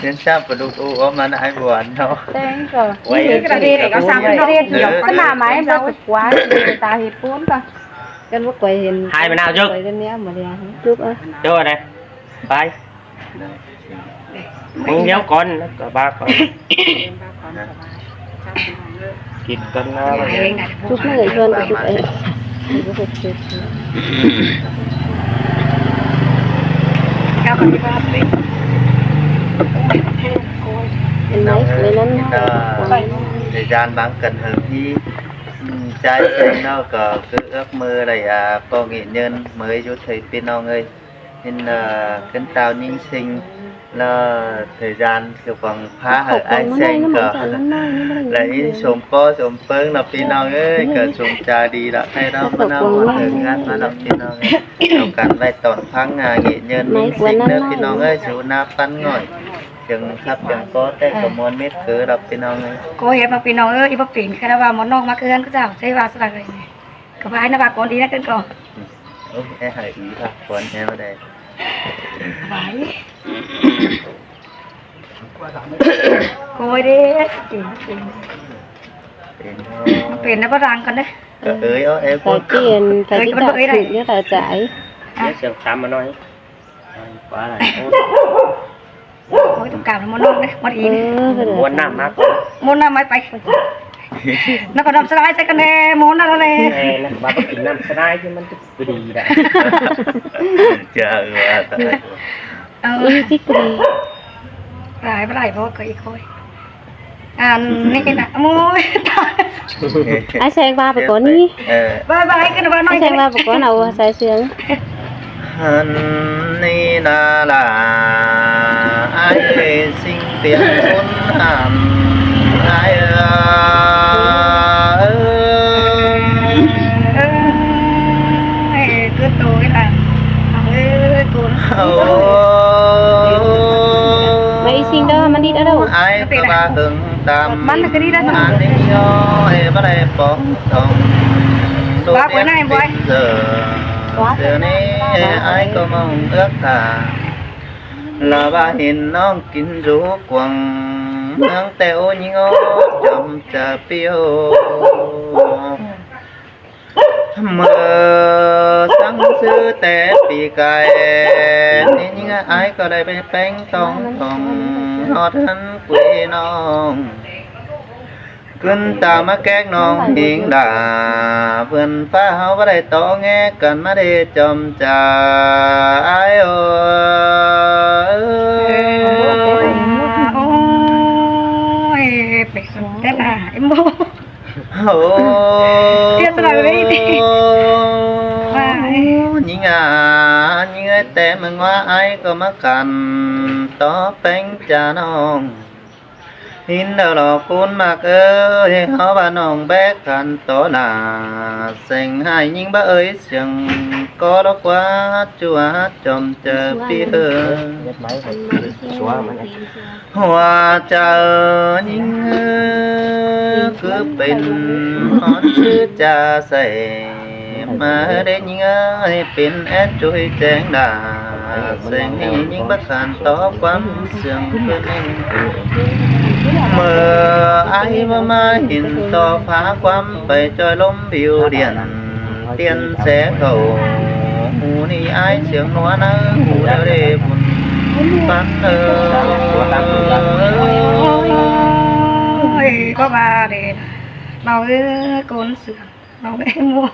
ເຫັນຊ້ຳປາດຸກອູອອກມານະ ອ້າຍບວນເນາະ. ແຕ່ງກໍ ໄວ້ ເຮັດກະເຮັດ ເຮັດກະເຮັດ ເອີ ຂະໜາດໄມ້ບໍ່ກວາດ ຕາເຮັດປູນກໍ ກັນບໍ່ກວາຍເຫັນ ຫາຍມະນາວຈຸກ ໄປເປັນແນວບໍ່ໄດ້ ຈຸກເອີຍ ຈຸກເອີຍ ໄປ ມຶງດຽວກ່ອນ ກະບາກ່ອນ ກິນກ່ອນນະ ຈຸກເລີຍ ເພິ່ນກໍຈຸກເອງ ເຫັນໄໝ ໃນນັ້ນເນາະ ເອີ ໄດ້ຢ້ານບາງກັນເຮີພີ ອືມ ຈ່າຍແສນເນາະ ກໍຄືເອື້ອກມືໄດ້ ອ່າ ປ້ອງເຫຍເຍີນ ເມີຢູ່ເທິງ ພີ່ນ້ອງເອີຍ. ເຫັນ ເອີ ຂຶ້ນຕາວຍິງຊິງ ລະເທຍານຄືຂອງພາໃຫ້ອ້າຍແຊງກໍ ລະອີສົມປໍສົມເປິງເນາະ ພີ່ນ້ອງເອີຍ ກໍສົມຈາດີລະ ໃຫ້ເຮົາມານຳເຖິງງານມາເນາະ ພີ່ນ້ອງເອີຍ. ເອົາກັນໄວ້ຕອນຟັງ ເຫຍເຍີນຍິງຊິງເດີ ພີ່ນ້ອງເອີຍ ສູ່ໜ້າປັນຫງອຍ ຈັ່ງຊັບຈັ່ງກໍແຕ່ກໍມ່ວນເມັດຄືດອກ ພີ່ນ້ອງເອີຍ. ກໍເຮັດມາ ພີ່ນ້ອງເອີຍ ອີບໍ່ເປັນ ຄະນະວ່າໝໍນອກມາເຮືອນເຂົາເຈົ້າ ໃຊ້ວ່າສະໄດ ກໍບາຍນະ ບາກອນດີນະ ເກີນກໍ ໂອ້ຍ ແອໃຫ້ອີພັກຜ່ອນແຮງບໍ່ໄດ້ ສະບາຍ ໂອ້ຍເດ້ ເກັ່ງ ເກັ່ງ ເປັນ ເປັນນະ ບໍ່ດັງກ່ອນເດ້ ເອີຍ ເອົາແອ ໃສ່ເປັນ ໃສ່ທີ່ຈັບຖືກເດ້ ເຂົ້າໃຈ ດຽວສຽງຕາມມາໜ້ອຍ ວ່າ ໂອ້ຍ ຕ້ອງການມ່ວນນອກເດ້ ມ່ວນອີ ເອີ ມ່ວນນ້ຳມາກ່ອນ ມ່ວນນ້ຳໄວ້ໄປ ນ້ຳປານ້ຳສະລາຍໃສ່ກັນແດ່ ມ່ວນນັ້ນແຫຼະ ແມ່ນນະ ວ່າບໍ່ກິນນ້ຳສະລາຍທີ່ມັນຈະບໍ່ດີນະ ຈະວ່າຕາຍ ເອີ ອີຈິກດີ ຫຼາຍບໍ່ຫຼາຍບໍ່ກໍອີກໂອ້ຍ ອັນນີ້ນະ ໂອ້ຍ ຕາຍ ອ້າຍແຊງວ່າໄປກ່ອນນີ້ ເອີ ບາຍບາຍ ຂຶ້ນວ່າໜ້ອຍ ອ້າຍແຊງວ່າໄປກ່ອນ ເອົາໃສ່ເຊື່ອງ ຫັ້ນນີ້ນາລາ ອ້າຍເອີຍ ສິ່ງເປັນບຸນຫັ້ນ ອ້າຍເອີຍ ເອີ ເອີ ຄືໂຕກັນນະ ເອີ ກູນ ໂອ້ ໄປຊິງເດີ ມັນດີດເອົາເດີ ອ້າຍກໍວ່າເຖິງ ຕຳ ມັນກະດີແລ້ວ ອັນນີ້ຍ້ອຍບໍ່ໄດ້ປອກທ່ອງ ວ່າໄປໄຫນ ບໍ່ ເທື່ອນີ້ອ້າຍກໍມອງເອືອກຕາ ລາວວ່າເຫັນນ້ອງກິນຢູ່ກວາງ ເມືອງແຕ້ວຍິງໂອ ຈອມຈະປິວ ເມື່ອສັງຊື່ແຕ່ປີກາຍ ນີ້ຍິງອ້າຍກໍໄດ້ໄປແປງຕ້ອງທ່ອງ ຮອດເຮືອນກຸຍນ້ອງ ຂຶ້ນຕາມມາແກກນ້ອງຍິງດາ ເພື່ອນຟ້າເຮົາບໍ່ໄດ້ຕໍ່ແງກັນມາເດ ຈອມຈາອ້າຍເອີຍ ໂອ້ຍ ເປັນແຕ່ລະ ໂອ້ ເປັນສະລະເລີຍ ຍິງອາ ຍິງເອີຍ ແຕ່ເມືອງວ່າອ້າຍກໍມາກັນ ຕໍ່ແປງຈານ້ອງ ຫີນດາວຫຼໍ່ຄູນມັກເອີຍ ເຮົາວ່ານ້ອງແບກຂັນຕໍ່ໜ້າ ແສງໃຫ້ຍິງບໍ່ເອີຍ ສຽງກໍລອກວ່າຈົວຈອມເຈີປີເອີຍ ຫົວໃຈຍິງຄືເປັນຮອນຊື່ຈາໃສ ມາເດ້ຍິງເອີຍ ເປັນແອນຈຸຍແຈງດາ ແສງນີ້ຍິງບໍ່ຂານຕໍ່ຄວາມເຊື່ອງເພິ່ນ ເມື່ອອ້າຍບໍ່ມາເຫັນຕໍ່ຟ້າຄວາມໄປຈອຍລົມບິວດຽນ ຕຽນແສເຂົາ ຫູນີ້ອ້າຍສຽງນົວນາ ຫູດຽວເດບຸນປັນເອີຍ ໂອ້ຍ ກໍວ່າເດ ເຮົາເອີຍ ຄົນເຊື່ອງ ເຮົາເອີຍ ໂອ້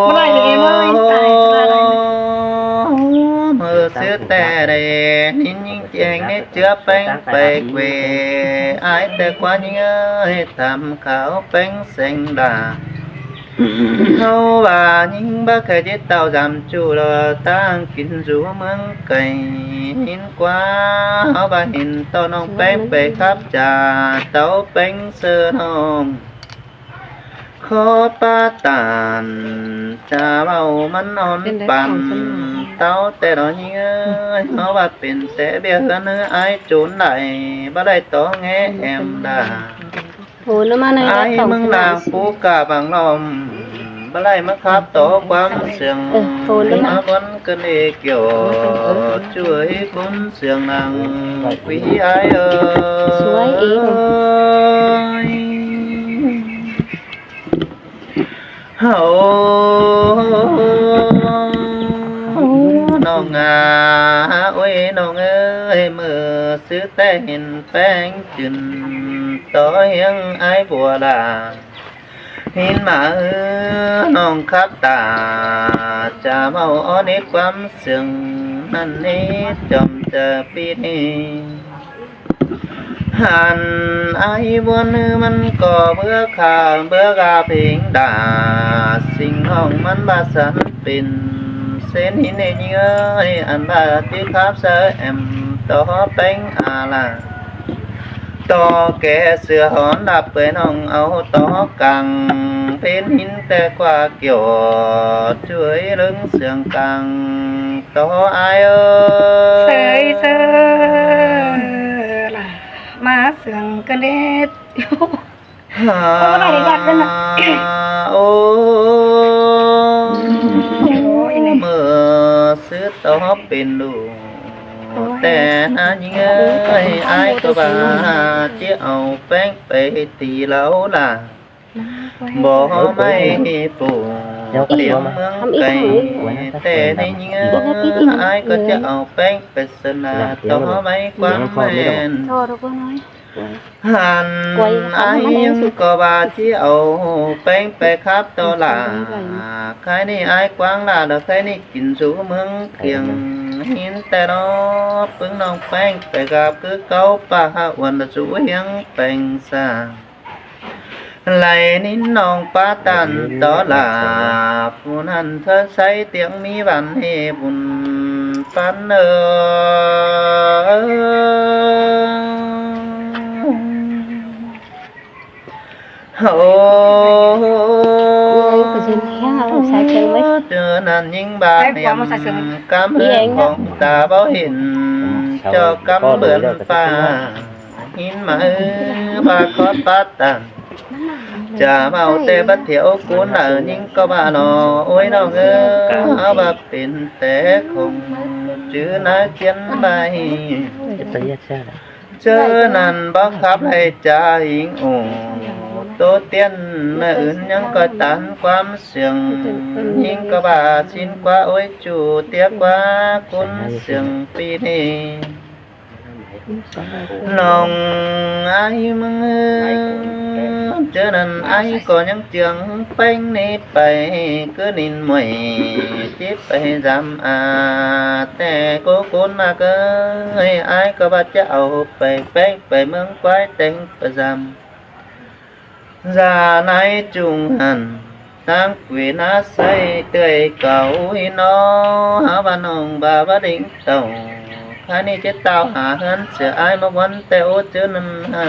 ບໍ່ໄດ້ເດເອີຍ ຕາຍ ເມື່ອແສ ແຕ່ໄດ້ຍິນຍິງແຈ້ງໃນເຈືອແປ້ງໄປເກວ ອາຍແຕ່ຄວາຍິງເອີຍ ທຳຂາວແປ້ງແສງດາ ເຮົາວ່າຍິງບໍ່ເຄີຍຈິດເຕົ້າຈຳຈູລະ ຕ່າງກິນຢູ່ເມືອງໄກ ຍິນກວ່າເຮົາວ່າເຫັນຕໍ່ນ້ອງແປ້ງໄປຂັບຈາ ເຕົ້າແປ້ງເຊີນ້ອງ ຂໍປະທານຈາເວົ້າມັນອ່ອນປັນ ເຕົ້າແຕ່ນ້ອຍຍິງເອີຍ ເຮົາວ່າເປັນແຕ່ເບ້ຍເຮືອນເຮີອາຍໂຈນໄດ້ ບໍ່ໄດ້ຕໍ່ແງແອມດາ ໂຫນມາໃນ ອາຍເມືອງນາງ ປູກາບັງລ້ອມ ບໍ່ໄດ້ມາຂັບຕໍ່ຄວາມເຊື່ອງ ເອີ ໂຫນມາ ມາບ່ອນກັນເອກຢໍ ຊ່ວຍຄົນເຊື່ອງນາງ ວີອາຍເອີຍ ຊ່ວຍເອງ ເຮົາ ນ້ອງອາ ໂອ້ຍ ນ້ອງເອີຍ ເມື່ອຊື່ແຕ່ເຫັນແປ້ງຈືນ ຕໍ່ຮຽງອ້າຍບົວລາ ເຫັນມາເອີ ນ້ອງຂັບຕາ ຈາເວົ້າອອນເອກຄວາມເຊື່ອງ ນັ້ນເອກຈອມຈະປີນີ້ ຫັ້ນອ້າຍບົວນື ມັນກໍເບື່ອຂ້າ ເບື່ອກາເພງດາ ສິ່ງນ້ອງມັນວ່າສັນເປັນ ເຊັ່ນຫີນເອີຍ ອັນວ່າຕິຄາບສະແອມ ຕໍ່ແປ້ງອາລາ ຕໍ່ແກ່ເສືອຫອນດັບເປີຍ ນ້ອງເອົາຕໍ່ກາງ ເພັນຫີນແຕ່ກວ່າກ່ຽວ ຊ່ວຍເລິງເຊື່ອງກາງ ຕໍ່ອ້າຍເອີຍ ເຊີຍເຊີຍລະ ມາເຊື່ອງກັນເດ ໂອ້ ໂອ້ ເມື່ອຊື່ຕໍ່ເປັນລູກ ໂອ້ຍ ແຕ່ນາຍິງເອີຍ ອ້າຍກໍວ່າຈະເອົາແປ້ງໄປຕີລາວລາ ບໍ່ໃຫ້ປູກຕຽມເມືອງໄກ ແຕ່ນາຍິງເອີຍ ອ້າຍກໍຈະເອົາແປ້ງໄປສະໜາ ຕໍ່ໄມ້ຄວາມແມ່ນ ຫັ້ນອ້າຍຍັງກໍວ່າຊິເອົາແປ້ງໄປຂັບຕໍ່ຫຼ້າ ໄຄນີ້ອ້າຍກວາງຫຼ້າ ແລ້ວໄຄນີ້ກິນສູ່ເມືອງກຽງ ເຫັນແຕ່ນອກປຶ້ງນ້ອງແປ້ງໄປກັບຄືເກົ່າ ປະຫາອວນລະສູ່ຮຽງແປ້ງຊາ ໄລນິນນ້ອງປາຕັນຕໍ່ຫຼ້າ ຜູ້ນັ້ນເທີໃສຕຽງມີວັນເຮບຸນປັນເອີ ໂອ້ ໂອ້ຍ ຄືຊິແຮງເອົາໃສ່ເທິງເວີຍ ເຈີນັ້ນຍິງບາດເຫັນກຳເຮືອນຂອງຕາເບົາເຫັນ ເຈົ້າກຳເບືອນປາ ຫີນມາເອີ ບາຂອດປາດຕັນ ຈະເວົ້າແຕ່ບັດຖຽວກູນເອີ ຍິງກໍວ່າໜໍ ໂອ້ຍ ນ້ອງເອີ ເຮົາວ່າເປັນແຕ່ຄົງ ຈື່ນາຂຽນໃບ ເຈີນັ້ນບໍ່ຂັບໃຫ້ຈາຫິງໂອ ໂຕຕຽນເນາອື່ນຍັງກໍຕັນຄວາມເຊື່ອງ ຍິງກໍວ່າຊິນກວ່າ ໂອ້ຍ ຈູຕຽກວ່າຄຸນເຊື່ອງປີນີ້ ນ້ອງອ້າຍເມືອງເອີ ເຈີນັ້ນອ້າຍກໍຍັງເຈືອງແປ້ງນີ້ໄປ ຄືນິນມວຍຈິບໄປຈຳອາ ແຕ່ໂກໂກນມາເກີຍ ອ້າຍກໍວ່າຈະເອົາໄປແປ້ງໄປເມືອງຄວາຍ ແຕ່ງປະຈຳ ຢານາຍຈຸງຫັ້ນ ຕັ້ງເວນາໃສເອື້ອຍເກົ່າອີໜໍ ຫາວ່ານ້ອງບາບາລິງເຕົ້າ ຄານີ້ຈະຕ່າວຫາເຮືອນເສຍ ອ້າຍມາວັນແຕ່ໂອເຈີນັ້ນຫາ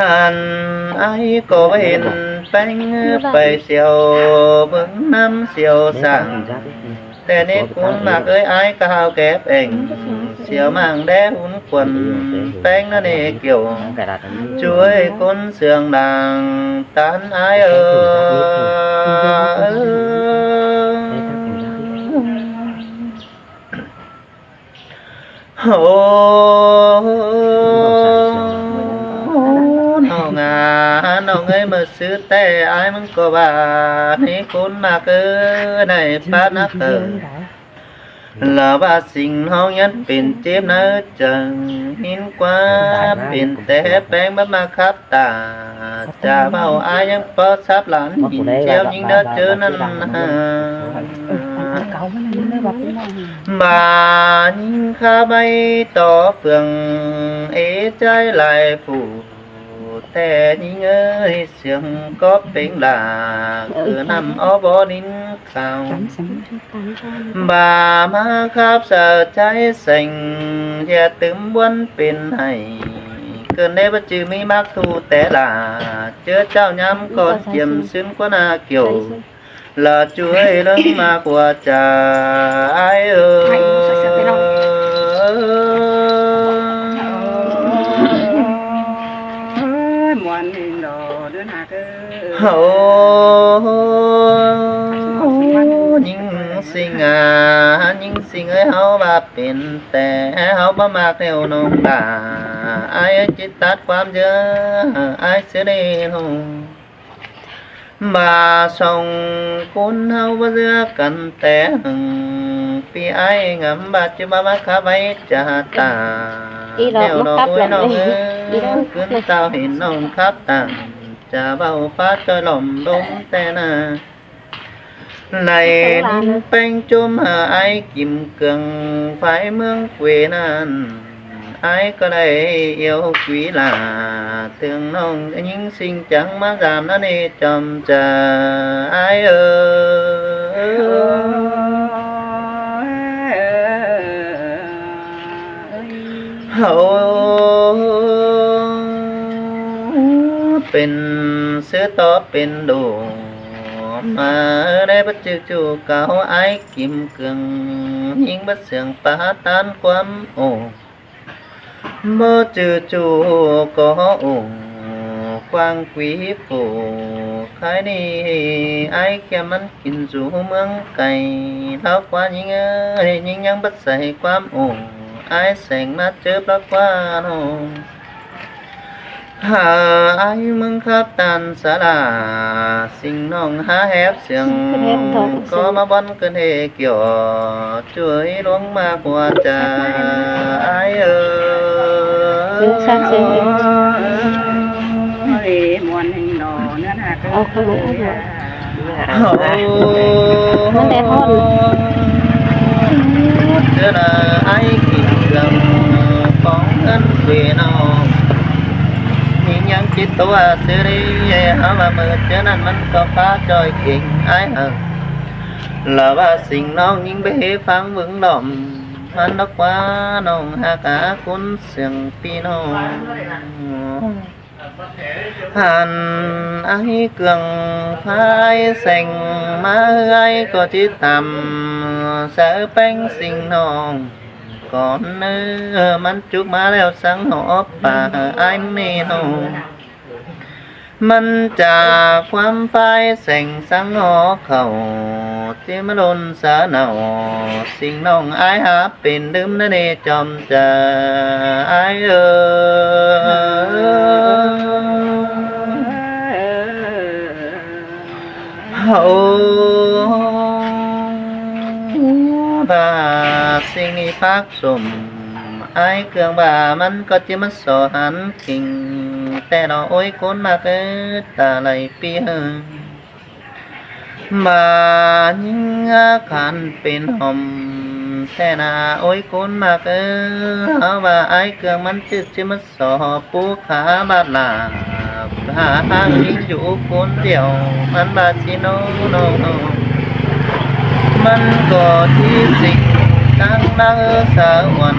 ຫັ້ນອ້າຍກໍເຫັນແປ້ງໄປສຽວເບິ່ງນ້ຳສຽວສາງ ແຕ່ນີ້ຄຸນມາເອີຍ ອ້າຍກໍຫາວແກບແອງ ສຽວມາງແດ່ຮຸນຄວັນ ແປ້ງນະເນກຽວ ຊ່ວຍຄົນເຊື່ອງດັງ ຕານອ້າຍເອີ ໂອ້ ນ້ອງອາ ນ້ອງເອີຍ ເມື່ອຊື່ແຕ່ອ້າຍມັນກໍວ່າ ໃນຄົນມາເກີດໃນປານນະເກີດ ລາວວ່າສິ່ງນ້ອງຍັນເປັນເຈັບໃນໃຈ ຍິນກວ່າເປັນແຕ່ແປ້ງມາມາຂັບຕາ ຈະເວົ້າອາຍຍັງພໍສັບຫຼານ ຍິນຈຽວຍິງເດີເຈີນັ້ນຫາ ເກົ່າມັນນັ້ນເລີຍວ່າເປັນນ້ອງ ບາຍິງຄາໃບຕໍ່ເຟືອງ ເອໃຈຫຼາຍຜູ້ແຕ່ຍິງເອີຍ ສຽງກໍເປັງຫຼາ ເອີ ຄືນ້ຳອອບບໍ່ດິນຂາວ ບາມາຄາບສາວໃຈແສງ ຢ່າຕື່ມບວນເປັນໄຫ້ ເກີນໄດ້ບໍ່ຈື່ມີມັກທຸແຕ່ລາ ເຈີເຈົ້າຍາມກ່ອນຈຽມຊຶ້ນກວ່າໜ້າກ່ຽວ ລະຈວຍເລີງມາກວ່າຈາ ອ້າຍເອີຍ ມ່ວນເຮງດອກເດີນາເດີ ໂອ້ ຍິງສິງອາ ຍິງສິງເອີຍ ເຮົາວ່າເປັນແຕ່ເຮົາບໍ່ມັກແນວນ້ອງດາ ອ້າຍເອີຍ ຈິດຕັດຄວາມເຢີ ອ້າຍຊິໄດ້ຮູ້ ບາສອງຄົນເຮົາບໍ່ເຊື່ອກັນແຕ່ຫຶງ ປີອ້າຍງາມບາດຈະມາມາຄາໄວ້ຈາຕາ ອີ່ດອກ ແນວດອກ ມາກັບ ໂອ້ຍ ລະ ນ້ອງເອີຍ ອີ່ດອກ ຂຶ້ນເຕົ້າເຫັນນ້ອງຄັບຕາ ຈະເວົ້າຟ້າຈອຍຫຼອມລົມແຕ່ໜ້າ ໃນດິນແປ້ງຈຸ່ມຫາອ້າຍກິມເກືອງ ຝ່າຍເມືອງເກວນັ້ນ ອ້າຍກໍໄດ້ອຽວກຸຍຫຼາ ເຖິງນ້ອງຍິງສິງຈັງມາຢາມນະເນຈອມຈາ ອ້າຍເອີຍ ເຮົາເປັນເສືອຕໍ່ເປັນໂດ ມາໄດ້ບັດຈຶກຈູ່ເກົ່າ ອ້າຍກິມເກືອງ ຍິງບັດເສຍງປາທານຄວາມໂອ ບໍ່ຈື່ຈູ່ກໍໂອ ຄວາງກຸຍໂຟ ຄາຍນີ້ອ້າຍຄຽມມັນກິນສູ່ເມືອງໄກ ລາວຄວ້າຍິງເອີຍ ຍິງຍັງບັດໃສ່ຄວາມໂອ ອ້າຍແສງມາເຈີບລາວຄວ້ານ້ອງ ຫາອ້າຍເມືອງຄາບຕານສາລາ ສິງນ້ອງຫາແຮບສຽງ ກໍມາບ່ອນເກີນເຮກຽວ ຈວຍລົງມາກວ່າຈາ ອ້າຍເອີຍ ເອີ ຊາກເຊີຍ ໂອ້ຍ ມ່ວນແຮງໜໍ ເນື້ອໜາເກີ ເອົາເຂົ້າມາ ມັນແດດຮ້ອນ ເທື່ອລະອ້າຍກິນເຄື່ອງຂອງເງິນເວນອງ ຍິງຍັງຈິດຕົວເສລີ ເຮົາວ່າມື້ເທື່ອນັ້ນມັນກໍຟ້າຈ່ອຍເກັ່ງອ້າຍເອີຍ ລະວ່າສິງນ້ອງຍິງໄປຟັງເບິ່ງດອມ ມັນດອກວ່ານ້ອງຫາກຫາຄົນເຊື່ອງພີ່ນ້ອງ ຫັ້ນອ້າຍເກືອງພາຍແສງມາເອື້ອຍກໍຈິດຕຳ ສາວແປ້ງສິງນ້ອງ ກ່ອນເນີ ມັນຈຸກມາແລ້ວສັງຫອບປາ ອ້າຍເມນ້ອງ ມັນຈາກຄວາມພາຍແສງສັງຫອເຂົ້າ ທີ່ມາດົນສາເນົາ ສິງນ້ອງອ້າຍຫາ ເປັນດື່ມນະເນຈອມຈາ ອ້າຍເອີຍ ໂອ້ ບາດສິ່ງນີ້ປາກສົມ ອ້າຍເຄື່ອງບາ ມັນກໍຈິມາສໍຫັນກິງ ແຕ່ເນາະ ໂອ້ຍ ຄົນມາເກີດຕາໄຫຼປີເຮີ ມາຍິງອາຄານເປັນຫົ່ມແທ້ນາ ໂອ້ຍ ຄົນມາເກີດ ເຮົາວ່າອ້າຍເຄື່ອງມັນຈະຊິມາສໍປູຂາບາດລາບ ຫາທາງຍິງຢູ່ຄົນດຽວ ມັນວ່າຊິໂນໂນໂນ ມັນກໍທີ່ສິ່ງຕັ້ງນາເຮີສາວອວນ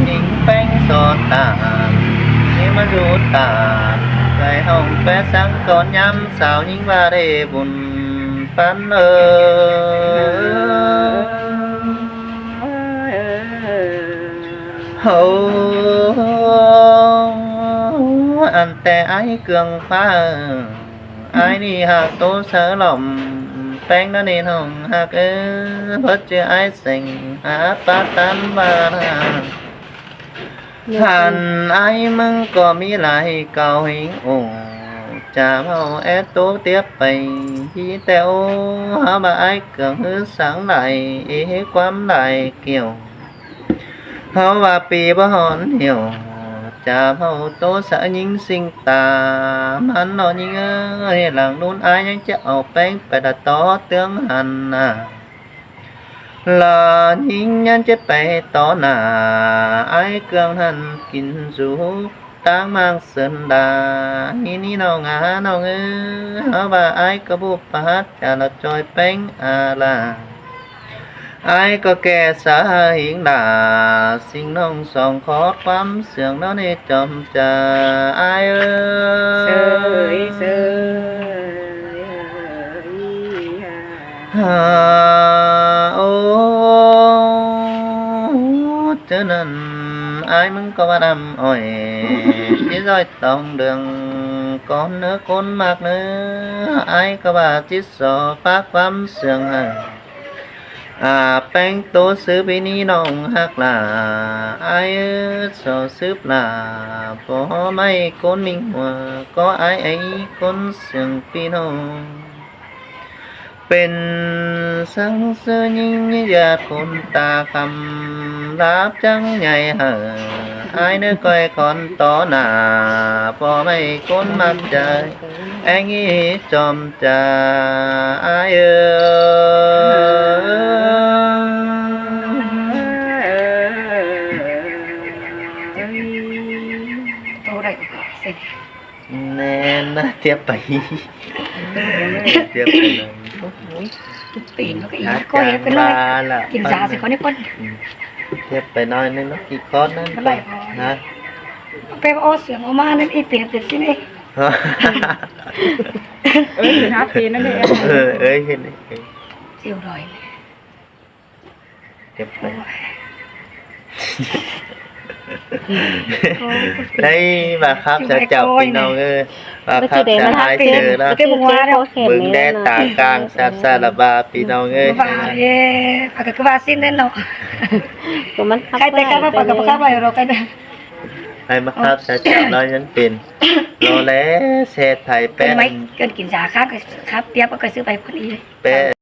ຍິງແປ້ງສອນຕາ ທີ່ມາຢູ່ຕາ ໄກຫ້ອງແປສັງກ່ອນຍາມ ສາວຍິງວ່າໄດ້ບຸນປັນເອີ ໂຮ ອັນແຕ່ອ້າຍເກືອງຟ້າ ອ້າຍນີ້ຫາກໂຕສາວຫຼອມ ແປ້ງນະເນນ້ອງຫາກເອີ ເພິດຈື່ອ້າຍເສັງ ຫາປາຕັນວ່ານາ ຫັ້ນອ້າຍມຶງກໍມີຫຼາຍເກົ້າຫິງອົງ ຈະເວົ້າແອດໂຕຕຽບໄປ ຮີແຕ່ໂອ ຫາວ່າອ້າຍເກືອງຮືສັງຫຼາຍ ເອຄວາມຫຼາຍກ່ຽວ ເຮົາວ່າປີບໍ່ຮອນຫ່ຽວ ຈະເວົ້າໂຕສະຍິງສິງຕາ ມັນເນາະຍິງເອີຍ ຫຼັງນູນອ້າຍຍັງຈະເອົາແປ້ງໄປລະຕໍ່ເຕືອງຫັ້ນນາ ລາຍິງຍັນເຈັດໄປຕໍ່ໜ້າ ອ້າຍເຄື່ອງຫັ້ນກິນສູ ຕາງມາກເຊີນດາ ນີ້ນີ້ນ້ອງອານ້ອງເອີ ເຮົາວ່າອ້າຍກໍບຸບປະຫັດຈາລະຈອຍແປ້ງອາລາ ອ້າຍກໍແກ່ສາຫິງດາ ສິ່ງນ້ອງສອງຂໍຄວາມເຊື່ອງເນາະເນ ຈອມຈາອ້າຍເອີຍ ເຊີຍເຊີຍ ຫາ ໂອ້ ເຈົ້ານັ້ນ ອ້າຍມຶງກໍວ່ານ້ຳອ້ອຍ ທີ່ລອຍຕອງເດືອງ ກ່ອນເນີຄົນມັກເນີ ອ້າຍກໍວ່າຈິດສໍຝາກຄວາມເຊື່ອງໃຫ້ ອາ ແປ້ງໂຕສືບອີນີ້ນ້ອງຮັກຫຼ້າ ອ້າຍເອີຍ ສໍສືບຫຼ້າ ບໍ່ໃຫ້ຄົນມິງຫົວ ກໍອ້າຍໄອ້ຄົນເຊື່ອງພີ່ນ້ອງ ເປັນສັງເສີຍຍິ່ງຍາດຄົນຕາຄຳ ລາບຈັງໃຫຍ່ເຫີ ອ້າຍເນີ ກ້ອຍຄອນຕໍ່ໜ້າ ພໍ່ໄມ້ຄົນມັກໃຈ ແອງອີຈອມຈາອ້າຍເອີຍ ໂຕໄດ້ເສັດ ແມ່ນນະ ທຽບໄປ ທຽບໄປ ໂອ້ຍ ຕີນເຂົາກໍອີກ ກໍເຮັດໄປເລີຍ ກິນຊາໃສ່ເຂົານີ້ກ່ອນ ອືມ ທຽບໄປໜ້ອຍໜຶ່ງເນາະ ອີກຄອນນັ້ນ ມັນຫຼາຍພໍ ນະ ໄປເອົາເສຍງອອກມານັ້ນ ອີກເປັນ ເປັນຊິເດ້ ເອີຍ ເປັນຫາເປັນນັ້ນເດ້ ເອີ ເອີຍ ເຫັນ ຊິວດອຍ ເກັບໄປ ໂອ້ຍ ເຮີ້ຍ ມາຄັບສາເຈົ້າ ພີ່ນ້ອງເອີຍ ມາຄັບສາອ້າຍເຊີລະ ເບິ່ງແດ່ຕາກາງ ສາດສາລະບາ ພີ່ນ້ອງເອີຍ ວ່າເດ້ ປາກກໍຄືວ່າສິ້ນແນ່ເນາະ ກໍມັນຄັບ ໃຄແຕ່ຄັບ ໄປ ປາກກໍບໍ່ຄັບໄດ້ດອກ ໃຄແຕ່ ໃຜມາຄັບສາເຈົ້າລະຍັງເປັນ ລໍແລແຊດໄຖແປ້ນ ເກີນກິນສາຄັບ ຄັບຕຽບກໍຊື້ໄປພໍດີ ແປ້ນ